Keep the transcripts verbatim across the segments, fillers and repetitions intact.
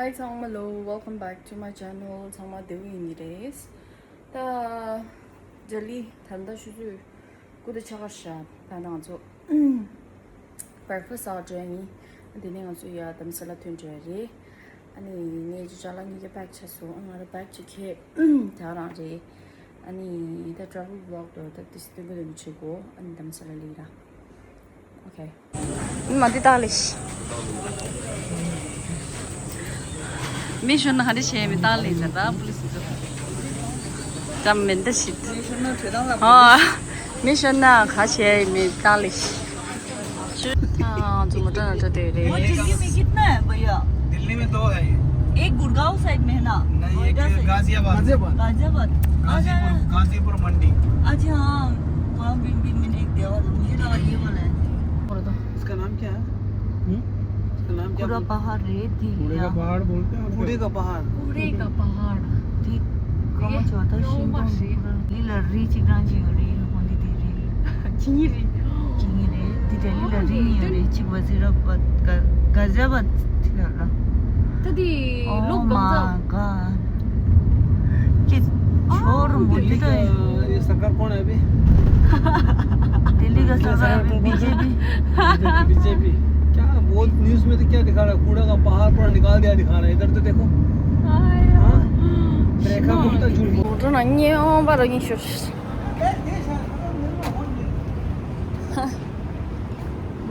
Hi ཚང་མ་ལོ། Welcome back to my channel. ཚང་མ་བདེ་པོ་ཡིན་གྱི་རེད། ད་ལྡི་ལི་ད་ལྟ་ཆུ་ཚོད་དགུ་དང་ཕྱེད་ཀ་ཤར། ད་ང་ཚོ་breakfast ཟ་འགྲོ་ཡ་ཡིན། དེ་ནས་ང་ཚོ་ཡ་དྷ་རམ་ས་ལ་ཐོན་འགྲོ་ཡ་རེད། ཨ་ནི་ངའི་ཅ་ལག་གཉིས་ཀ་pack བྱས་སོང་། ཨ་ང་རང་bag ཅིག་ཁྱེར་ད་རང་རེད། ཨ་ནི་ད་travel vlog དུ་ད་དེ་སྟོན་གི་འདུག་མི་བྱེད་གོ། ཨ་ནི་དྷ་རམ་ས་ལ་ལི་ར། Okay. མ་འདི་བཏགས་ལེ་ཤི། མི་ཤོར་ན་ག་འདྲ་བྱས་མི་བཏགས་ལེ་ཟེར་ད་པུ་ལི་སི་ཚོ། ཙམ་མི་འདི་ཤིད། ཨ། མི་ཤོར་ན་ག་བྱས་མི་བཏགས་ལེ་ཤི། ཤི། ཐང་ཙུ་མོ་ཏྲ་ན་ཏྲ་དེ་རེད། वो दिल्ली में कितना है भैया? दिल्ली में दो है। एक गुड़गांव साइड में है ना? नहीं, एक नोएडा साइड। गाजियाबाद। गाजियाबाद। गाजियाबाद। अच्छा। गाजीपुर, गाजीपुर मंडी। अच्छा, हाँ, वहाँ भी, भी मैंने एक दिया वाला, मुझे लगा ये वाला है। इसका नाम क्या है? हम्म? इसका नाम क्या पूरा बोलते हैं? पहाड़ रेत ही पूरे का है। पहाड़ बोलते हैं और पूरे क्या? का पहाड़। पूरे का पहाड़। ठीक। ये कहाँ से होता है? क्यों शिंदोंग। बस ये? पूरा। ये लर्री चिकना जी हो रही है, होंदी दे रही है। चिंगी रे। चिंगी रे। दिल्ली लर्री नहीं हो रही, चिक वजीराबाद का, गाजियाबाद थी लर्रा। तदी लोग गंजा। God। कि छोर मुझे तो ये सरकार कौन है अभी? दिल्ली का सरकार अभी बीजेपी। बीजेपी। क्या बहुत न्यूज़ में तो क्या दिखा रहा है, कूड़ा का पहाड़ पूरा निकाल दिया दिखा रहा है, इधर तो देखो। हाँ? रेखा गुप्ता झूठ बोल।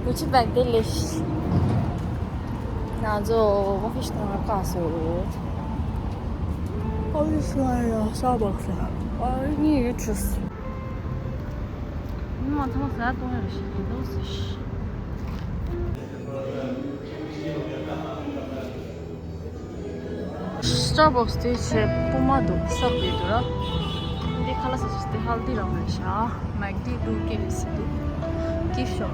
Gucci bag དེ་ལེ་ཤི། ང་ཚོ་office ནང་ལ་བཀག་སོང་། Office ནང་ཡང་Starbucks ལ། ཨ་ནི་ཡུ་ཊུས། མི་མང་ཚང་མ་ཟ་གཏོང་ཡ་རེ་ཞིག་ཡིན་འདུག་ཟེར། Starbucks དེ་ཆེ་སྤུ་མ་འདུག་སབ་དེ་འདུག་ར། འདི་ཁ་ལག་ཟ་ཆུ་དེ་ཧལ་དི་རམ་རེད་ཤག Mac D འདུག K F C འདུག Gift shop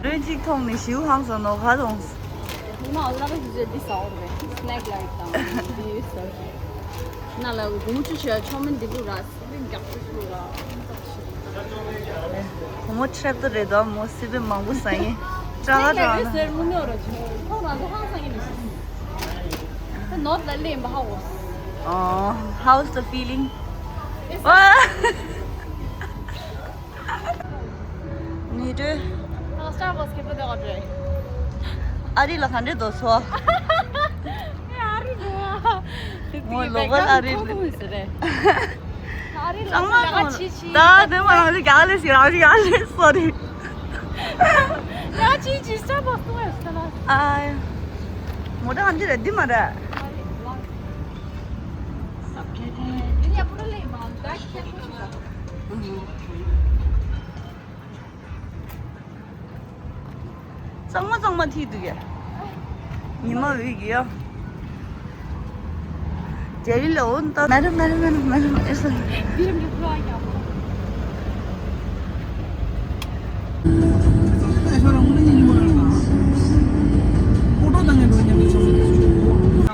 རེད། ལོས་གཅིག་མཐོང་ནས་ཞིའུ་ཧང་སང་ནོ་ག་དོང་། ངོ་མ་ཨ་ལ་ག་ཞིག་འདི་ཟ་འོར་རེད། Snack like དང་འདི་ཟ། ན་ལ་གོང་ཆུ་ཆེ་ཆོ་མིན་འདི་འདུག་ར། བུ་མོ་ཁྲེབ་ཏུ་རེད་དོ། མོ་སི་པན་མང་པོ་ཟ་ཡིན། ཀྲ་ག་ཀྲ་ན། ཟེར་མི་ནོར་ར་ཆོ། ཁོང་རང་ཚོ་ཧང་སང་ཡིན་ནི་ཤི། ད་ནོར་ལ་ལེན་པ་ཧ་གོ། ཨོ། How's the feeling? ནི་དུ། ད་Starbucks གི་པོ་དེ་ཨོ་ཌར། ཨ་རི་ལ་ག་འདྲས་འདུག་སོ། ཨ་རི་ལ། ངོ་ལོ་གལ་ཨ་རི་ལ། ཨ་རི་ལ་ཚང་མ་ལ་ཆི་ཆི། ད་དེ་མ་རང་ཞིག་རྒྱག་ལེ་ཞིག་རང་ཞིག་རྒྱག་ལེ་སོ་རི། ད་ཆི་ཆི་Starbucks ཏུ་ཡོད་ས་ལ། ཨ། མོ་ཊ་ཨ་འདི་རེད་འདི་མ་རེད། གཙང་མ་གཙང་མ་ཐིག་འདུག་ཡ། ཉི་མ་འོད་ཀྱི་ཡ། རྒྱ་རི་ལ་འོ་ན་ད། མ་རུ་མ་རུ་མ་རུ་མ་རུ་མ་རུ་སོ།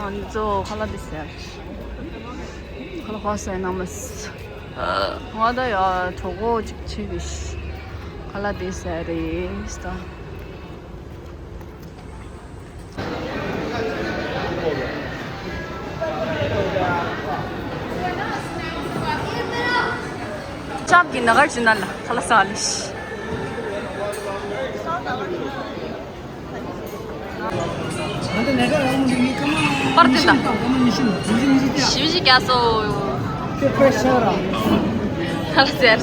ང་ཚོ་ཁ་ལག་འདི་ཟེར། ཁ་ལག་ཁ་ཟས་ན་མ་ཟ། ང་ད་ཡ་གྲོད་ཁོག་ཅིག་ཆེ་གི། ཁ་ལག་དེ་ཟ་རེད་ད། ཅབ་ཀྱི་ན་གར་ཅི་ན་ལ་ཁ་ལག་ཟ་ལེ་ཤི། པར་ཏི་ད། ཞིབ་ཞིབ་རྒྱག་སོ། ཧ་ཟེར།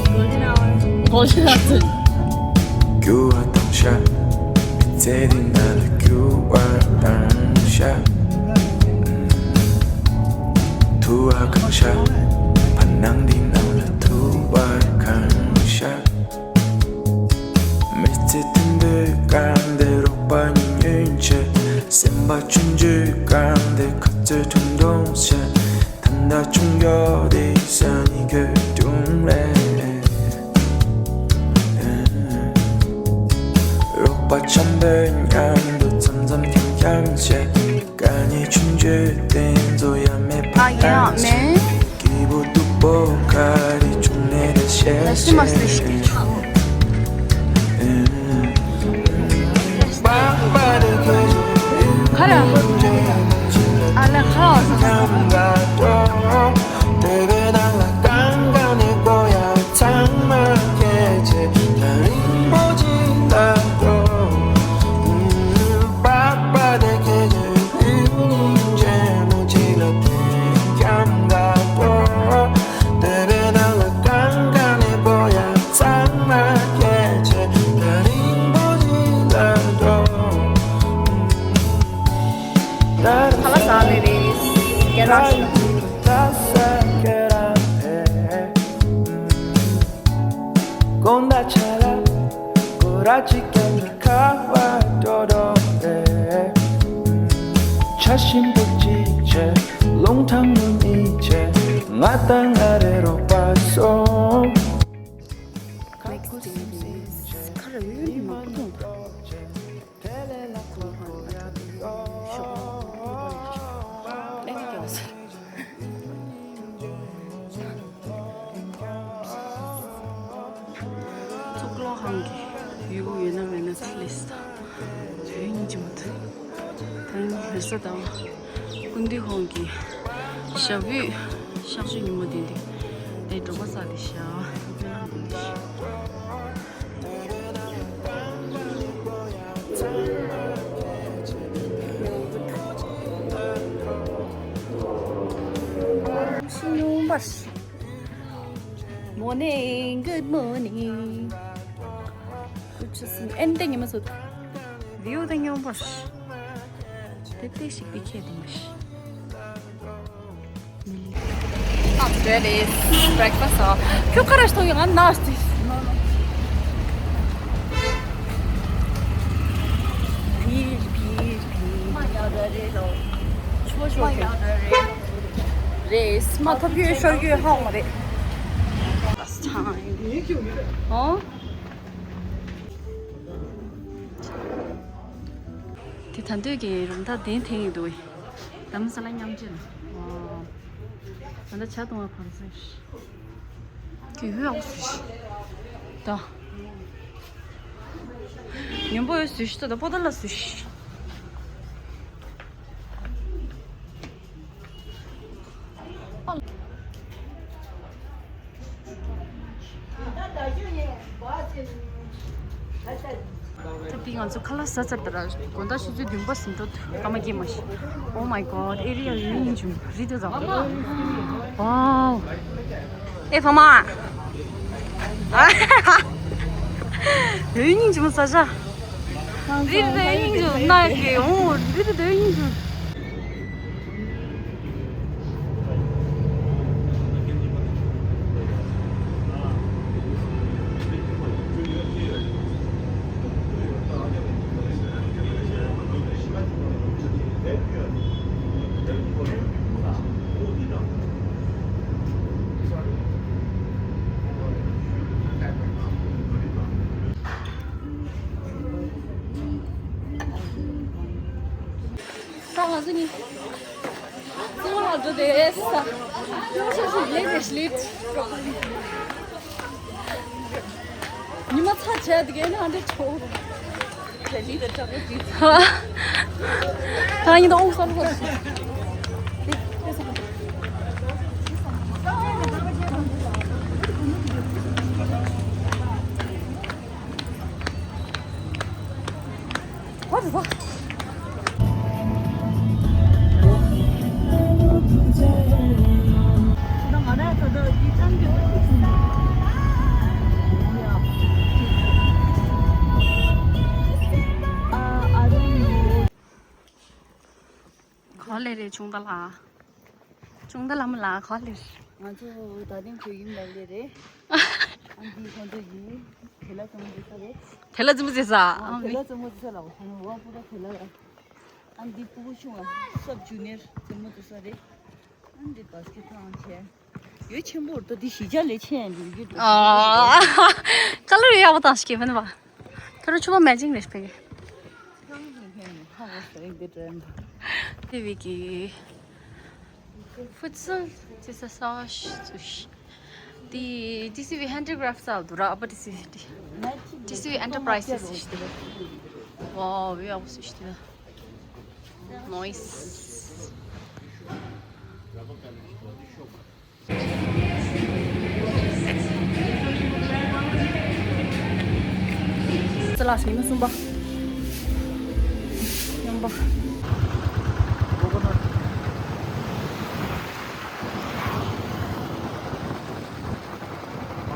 Golden hour. Golden hour. མི་ཚེ་དུད་འགྲོའི་སྐར་འདི་རོགས་པ་ཉིད་ཉོན་ཆེད། སེམས་པ་ཆུང་ཆུང་སྐར་འདི་ཁ་རྩོད་ཁྲུང་ཁྲུང་བྱེད། ད་ལྟ་ཆུང་ཡོད་དེ་ས་ནི་གོད་ཐུང་རེད། རོགས་ བ་ཆེན་པོའི་མཉམ་དུ་འཛོམས་འཛོམས་འཁྱམ་འཁྱམ་བྱས། དཀའ་ངལ་ཆུང་ཆུང་དེ་ཚོ་ཡང་མེད་པ། ཨ་ཡ་བཏང་ཞིག་མེད། སྐྱིད་པོ་སྡུག་པོ་ག་རེ་བྱུང་ནས་དེ་ད་ཤི་མ་ཤི་ཤི་ཤེས་ཆོག་ཁ་ར། ཨ་ལ་ཁ་ར་བ་སོང་། ཁ་ལག་ཟ་ལེ་རེད། སྐད་གྲགས་ཤིག་ཁ་ར་ཡོད་ནི་མ་ཁུ་ཐུང་། གཙུག་ལག་ཁང་གི་ཡུལ་ཡོད་ན་མེད་ན་ཚ་ལེ་སི་དང་། དོན་སྙིང་རྗེ་མོ་འདུག་དོན་རེ་ས་དང་། སྐུ་མདུན་ཁོང་གི་ཞབས་ཡུལ་གཤག་བཅོས་ཉིན་མོ་དེ་འདི་དེ་འགྲོ་པ་ས་དེ་ཤ། Morning, good morning. Good to see you. ཨན་ཏེ་ཉི་མ་སུ། བིའུ་དང་ཉམ་པོ། དེ་ལྟས་ཤིག་པའི་ཁྱེད་དེ་མ་ཤི། ཨ་འདྲ་རེད། བྷི་རེག་ཕ་སི་ཨ། ཁྱོད་ཁ་ར་ཞིག་ཐོག་ཡོད་ང་ན་ཞིག་ཐོག་བིར་བིར་བིར། མ་ཡ་ར་རེད་ལོ། ཆུ་བ་ཤོར་མ་ཡ་ར་རེད་ལོ། རེད། མ་ཐོབ་ཡོད་ཤོར་ཡོད་ཧ་གོ་མ་རེད། Last time. ཨོ། དེ་ད་འདོད་ཀྱི་རུམ་ཐག་གདན་འཐེན་ཡོད་འདུག་ད་མི་ས་ལ་མཉམ་བྱེད་ལ། ད་ལྟ་ཇ་བཏུང་བ་གང་ཚོད། དེ་ཧུ་ཨོ་སུ་ཤི། ད། ཉོན་པོ་ཡོད་སུ་ཤི་ད་ད་པོ་ད་ལ་སུ་ཤི། ད་དེ་ང་ཚོ་ཁ་ལག་ཟ་ཚར་ད་ར། དགོང་དག་ཆུ་ཚོད་བདུན་པ་ཟིན་འགྲོ་འདུག་སྐར་མ་སྐྱེས་མ་ཤི། Oh my god, ཨེ་རི་ཡ་ཡོད་ཡིན་བྱུང་རི་དེ་ཚོ། Wow. ཨེ་ཕ་མ། ཡོད་ཡིན་བྱུང་ས་ཆ། རི་དེ་ཡོད་ཡིན་བྱུང་ན་གི་འོང་རི་དེ་ཡོད་ཡིན་བྱུང་། ད་ང་ཚོ་གཉིས། ཚང་མ་ལ་འགྲོ་དེ་ས། ཡོང་ཤེས་ཤིག་ལེགས་རེད་ལེགས། ཉི་མ་ཚ་བྱས་དེ་གས་ནི་ཨ་འདྲ་ཆོག་ད་ཡིན་ད་དབུགས་སོར་སོར། What is that? ག་ལེ་རེད་ཆུང་ད་ལ། ཅུང་ད་ལ་མ་ལ་ག་ལེར། ང་ཚོ་ད་ཐེངས་བོད་ཁྱིམ་ལ་ལེ་རེད། ཨ་འདི་ཁོང་ཚོ་ཡིན། དེ་ལ་ཙམ་འདི་ས་རེད། དེ་ལ་ཙམ་ཟེར་ས། ཨ་དེ་ལ་ཙམ་འདི་ས་ལ་བ་ཁོང་བ་པུ་ར་དེ་ལ། ཨ་འདི་ཕྲུ་གུ་ཆུང་བ་སབ་ཇུ་ནིར་ཙམ་འདི་ས་རེད། ཨ་འདི་བྷ་སི་ཀེ་ཊི་ཐང་ཆེ། ཡོད་ཆེན་པོ་རེད་ད་འདི་གཞིས་ཆགས་ལས་ཆེ་ཡང་འདི་རྒྱུ་འདུག་ཨ་ཀ་ལོ་རི་ཡག་པོ་དང་ཞིག་གི་མིན་པ། ཀ་ རང་ཆུ་བ་མེ་ཅིང་རེད་པས། དེ་བི་གི་ཧྥུ་ཚུལ་ཅི་ས་ས་ཤི་ཚུ་ཤི། དེ་ཊི་སི་ཝི་ཧེན་ཌི་ཀྲེཕ་ས་དུ་ར་ཨ་པ་ཊི་སི་ཝི་ཊི་སི་ཝི་ཨེན་ཊར་པ་རའི་སི་ཤི་དེ། ཝའོ་ཝི་ཨོ་སི་ཤི་དེ། ནོའིས། ཙི་ལ་སི་ཉི་མ་གསུམ་པ། རྣམ་པ། ང་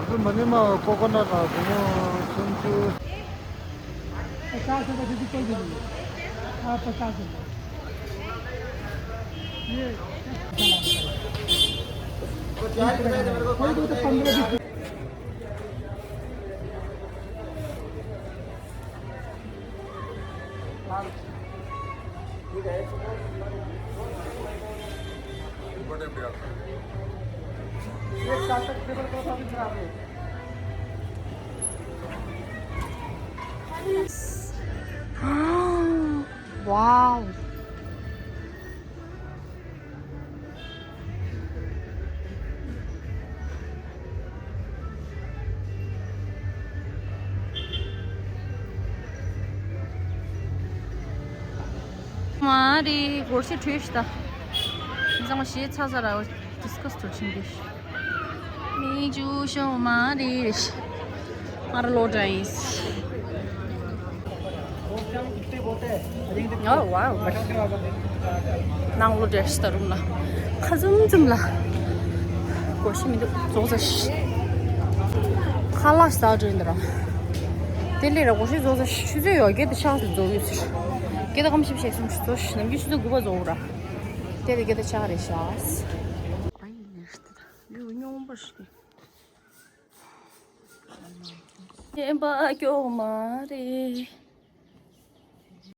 ཚོ་མ་ཎི་མ་ཀོ་ཀོ་ནཊ་ལ་སྒོར་མོ་སུམ་ཅུ། पचास रुपये दीदी, कोई भी नहीं। हाँ, पचास रुपये। ये कोई दो तो पन्द्रह बीस। Wow. མ་རེད། སྒོར་གཞས་བྲིས་ཤི་ད། མི་ཚང་མ་གཞས་ཚར་ཚར་ར་ཌི་སི་ཀ་སི་འགྲོ་ཕྱིན་གྱི། མི་འཇུ་ཤོ་མ་རེད། ང་ར་ལོ་འདྲ་ཡིན། ཨོ་ཝའོ། ནང་ལོ་འདྲ་ཤི་ད་རུང་ལ། ཁ་ཙུམ་ཙུམ་ལ། སྒོར་གཞས་མི་འདུག་རྫོགས་ཚར་ཤི། ཁ་ལག་ཟ་འགྲོ་ཡིན་ད་ར། དེ་ལས་ར་སྒོར་གཞས་རྫོགས་ཚར་ཤི། ཆུ་ཚོད་ཡོད་སྐད་དུ་ཆགས་སུ་རྫོགས་ཡོད་ཟེར། སྐད་དུ་ཀམ་ཤིབ་ཤེག་སུམ་ཤི་ཚོ་ཤི། ནམ་རྒྱུན་ཆུ་ཚོད་དགུ་པ་རྫོགས་ར། དེ་ལས་སྐད་དུ་ཆགས་རེད་ཤག་ཡུ་སྙོམས་པར་ཞིག་ཉན་པ་སྐྱོ་མ་རེད།